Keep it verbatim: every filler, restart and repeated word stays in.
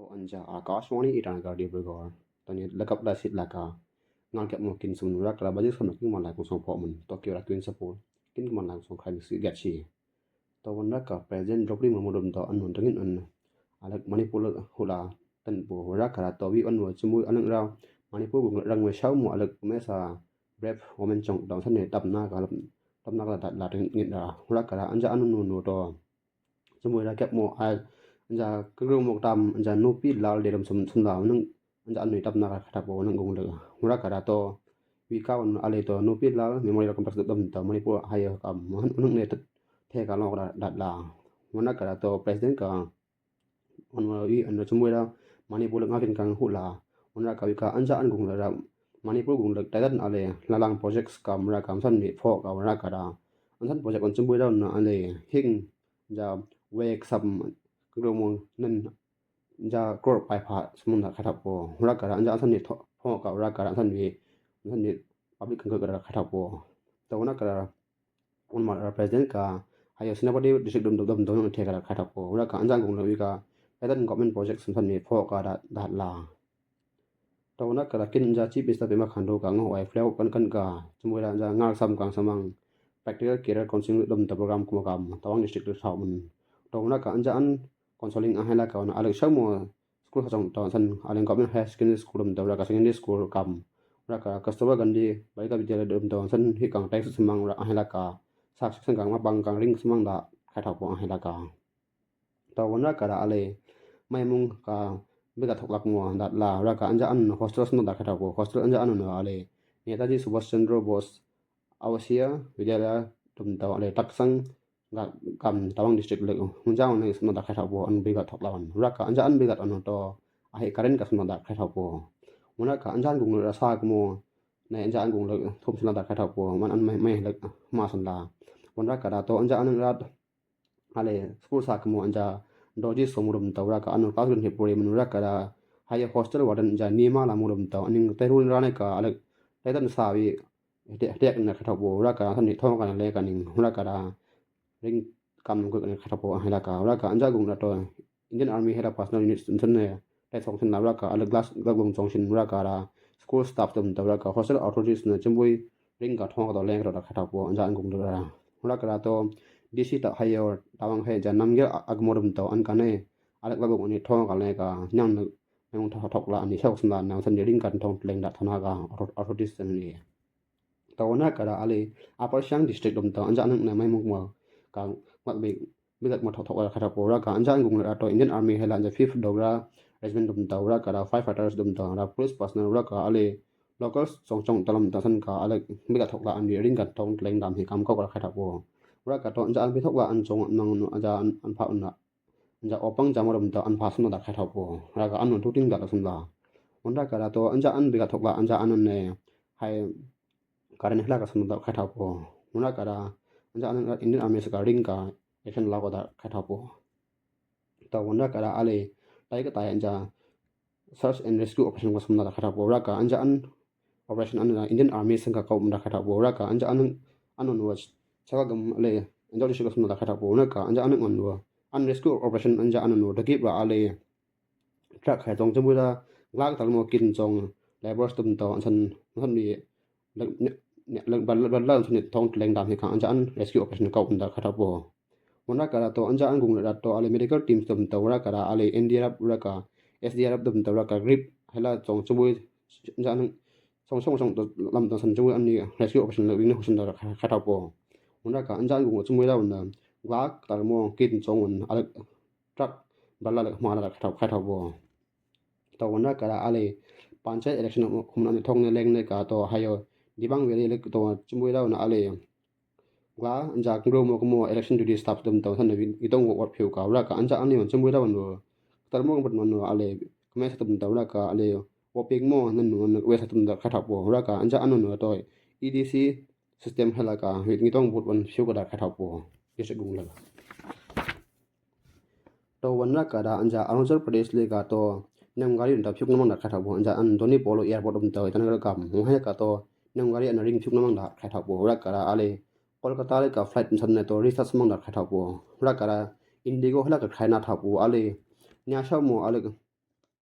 Anja Akashvani Itanagar Dibrugarh. Tani lakap la sit laka. Ngal kep mo kin sum nura kala bajik sama kin man la kung song pho mun. Tokyo ra kin sapul. Kin man la kung song khai misi gachi. To wan raka President Droupadi Murmu dum to anun dangin an. Alak Manipur hula tan bu raka ra to wi an wa chumui alang ra. Manipur gung rang wa shau mo alak mesa brave women chong dong san ne tap na ka tap na ka la dangin ra. Raka ra anja anun nu to. Chumui ra kep mo a anja kengru mo tam anja nupi lal de dum sum sum la nang anja anui tap na ka thak po nang gung le. Hura kara to wi ka wan ale to nupi lal Memorial Complex dum to Manipur haya kam han nang ne the ka lo da la. Hura kara to president ka wan wi an chumui ra Manipur ngakin kang hula. Hura ka wi ka anja an gung le ra Manipur gung le ta dan ale lalang projects kam ra kam san ni pho ka hura kara an san project an chumui ra na ale hing ja wek sam kengru mo nan ja crore pai pha sum da kha thak po. Hura kara anja san ni tho pho ka hura kara san ni san ni public kan kara kha thak po. To hura kara un ma ra president ka hayo Senapati district dum dum dum dum the kara kha thak po. Hura ka anja gung lo wi ka ta dan government project sum san ni pho ka da da la. To hura kara kin anja Chief Minister Pema Khandu ka ngo wai flag kan kan ka chumui ra anja ngal sam kang samang practical career counseling dum ta program kuma kam Tawang district dum thau mun. To hura ka anja an counseling a hela ka wan alak shau mo school ha chong to san alak government higher secondary school dum ta ra ka secondary school kam ra ka Kasturba Gandhi Balika Vidyalaya dum to san hi kang tai samang ra a hela ka sak sak kang ma bang kang ring samang da kha thak po a hela ka. To wan ra kara ale mai mung ka bika thok lak mo da la ra ka anja an hostel sum da kha thak po hostel anja an no ale Netaji Subhash Chandra Bose Awasia Vidyalaya dum to ale tak sang ga kam Tawang district le un jang ne sum da kha thak po an bika thok la wan ra ka anja an bika an to a hi karen ka sum da kha thak po. Wan ra ka anja an gung ra sa mo ne anja an gung le thum sum da kha thak po man an mai mai le ma san la. Wan ra kara to anja an ra ale school sa kamo anja doji so murum tau ra ka anu class gun hipuri mun ra kara haya hostel warden anja nima la murum tau aning terun rane ka alak tetan sawi hetiak na kha thak po ra ka san ni thong ka le ka ning ra kara ring kam nung ka kha thak po hela ka ra ka anja gung ra to Indian Army hela personal unit sun ne te song sin na ra ka alak glass glass gung song sin ra kara school staff dum tau ra ka hostel authorities na chimbui ring ka thong ka to leng ra kha thak po anja gung ra ra kara to D C ta hayo Tawang he ja namgir agmo dum tau an ka ne alak glass gung ni thong ka le ka nyang na nang thok la ani shau sin la nang san ring ka thong leng da thona ka authorities ni. To wan ra kara ale Upper Siang district dum to anja nang na mai muk mo ka mak bi bi dak mo thok thok ra kha thak po ra ka anja an gung ra to Indian Army hela anja fifth Dogra Regiment dum to ra kara firefighters dum to ra police personnel ra ka ale local song song talam ta san ka ale bi ka thok la an bi ring ka thong leng dam hi kam kok ra kha thak po ra ka to anja an bi thok la an song nang nu anja an pha un na anja opang jamo dum to an pha sum da kha thak po ra ka an nu tu ting da sum la. Wan ra kara to anja an bi ka thok la anja an ne hai karen hla ka sum da kha thak po. Wan ra kara anja an Indian Army sa ka ring ka action la ko da kha thak po. To wan ra kara ale tai ka tai anja search and rescue operation ko sum da kha thak po ra ka anja an operation an Indian Army sang ka ko da kha thak po ra ka anja an an nu wa chaka gam ale anja operation ko sum da kha thak po ra ka anja an an nu an rescue operation anja an nu da ki ba ale truck hai tong chambui da glak tal mo kin chong labour dum to an san san ni lak lak bal bal la san ni thong leng dam hi ka anja an rescue operation ka un da kha thak po. Wan ra kara to anja an gung ra to ale medical teams dum to ra kara ale N D R F ra ka S D R F dum to ra ka grip hela chong chambui anja an song song song to lam to san chambui an ni rescue operation la wing na husan da kha thak po. Wan ra ka anja an gung chambui da un da glak tal mo kin chong un ale truck bal la hma la kha thak po. To wan ra kara ale panchayat election khum na ni thong ne leng ne ka to hayo Dibang Valley le to chambui da un ale gla anja kengru mo kamo election duty staff dum to san ne itong wo wat phiu ka ra ka anja an ni wan chambui da un wo tal mo kan pat man no ale kame sa dum to ra ka ale wo pik mo nan no we sa dum da kha thak po ra ka anja an no to E D C system hela ka wit ngitong but wan phiu ka da kha thak po. Ye se gung la. To wan ra kara anja Arunachal Pradesh le ka to nang gari da phiuk namang da kha thak po anja an Donyi Polo airport dum to Itanagar kam mo hai ka to nang gari an ring phiuk namang da kha thak po ra kara ale Kolkata le ka flight san ne to restart mang da kha thak po ra kara Indigo hela ka khai na thak po ale nya shau mo ale